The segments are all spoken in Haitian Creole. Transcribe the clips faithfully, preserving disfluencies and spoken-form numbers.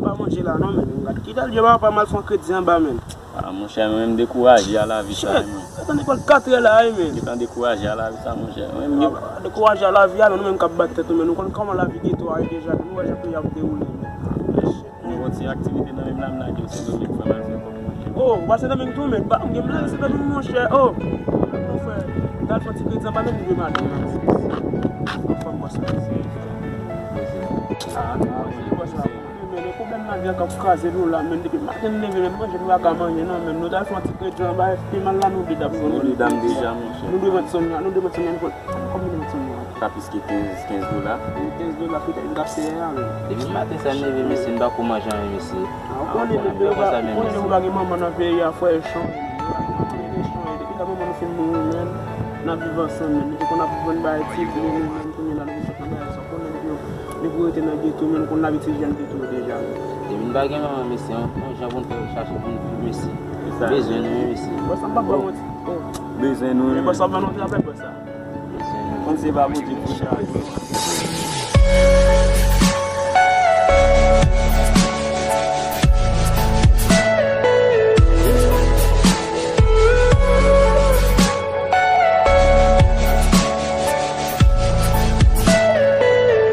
Pa manje la non, men. Gad ki dal je papa mal fè yon kredi anba, men. Ah, monchè, mwen menm dekouraje a lavi sa, wi, mwen. Shit, sa tande pral katrè la, wi, men. Gentan dekouraje a lavi sa, monchè. Mwen menm gen- Dekouraje a lavi a, men nou menm k ap bat tèt nou, men nou konn kòman lavi geto a ye deja, nou wè jan peyi ap dewoule, men. Shit, men. Mwen gon ti aktivite nan menm la, m lage yo Sendomeng, fè m al fè kòb, monchè. Oh, ou pral Sendomeng tou, men? Ba, m gen m lage Sendomeng, monchè. Oh, nou fè, t al fè yon ti kredi anba, men m dwe maten, men. Anfòm, bòs la. Ah, ah, wi, bòs la. Men, men pwoblèm lavi a k ap kraze nou la, men depi maten n leve, men manje nou pa ka manje non, men nou t al fè yon ti kredi anba, pi mal la nou de dam. Nou de dam deja, monchè. Nou dwe met Sonya, nou dwe met Sonya, nou konn, konbyen nou met Sonya? Pa plis ke kenz, kenz dola. Kenz dola, ki te, nou t ap peye a, men. Depi maten sa n leve, mesye, n pa ko manje anyen, mesye. Ah, ou konnen depi ou pa, ou konnen depi ou pa gen manman nan peyi a, frè, yo chanje. Depi lè manman nou fin mouri, men, n ap viv ansanm, men, nou te konn ap vann bagay ti bri, men, men, kounye a la, nou sot nan bagay sa, ou konnen depi yo Li pou rete nan geto, men nou konn labitid jèn geto yo deja. Depi n pa gen manman, mesye, yon, yon jan pou n fè chache pou n viv, mesye. Bezwen nou, wi, mesye. Bòs la, m p ap ba w manti. Oh. Bezwen nou, wi. Bòs la, ban nou travay, bòs la. Bezwen nou. Konn se pa Bondye ki pou chaje.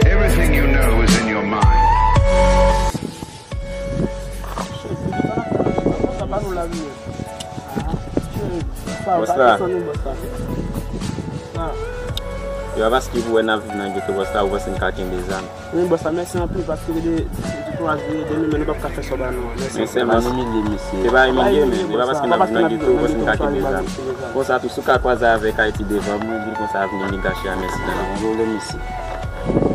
Everything you know is in your mind. Bòs la. Yo, paske pou wè n ap viv nan geto, bòs la, ou panse n ka kenbe zam? Wi, bòs la, mèsi anpil, paske de, de, de twa zile de nou, men nou p ap ka fè sa w ba nou an. Mèsi anpil. Men sèlman, se pa imilye, men se pa paske n ap viv nan geto, ou panse n ka kenbe zam. Konsa tou, si w ka kwaze avèk Ayiti devan, mwen di l konsa, vini li gache a, mèsi. Mwen vle mèsi.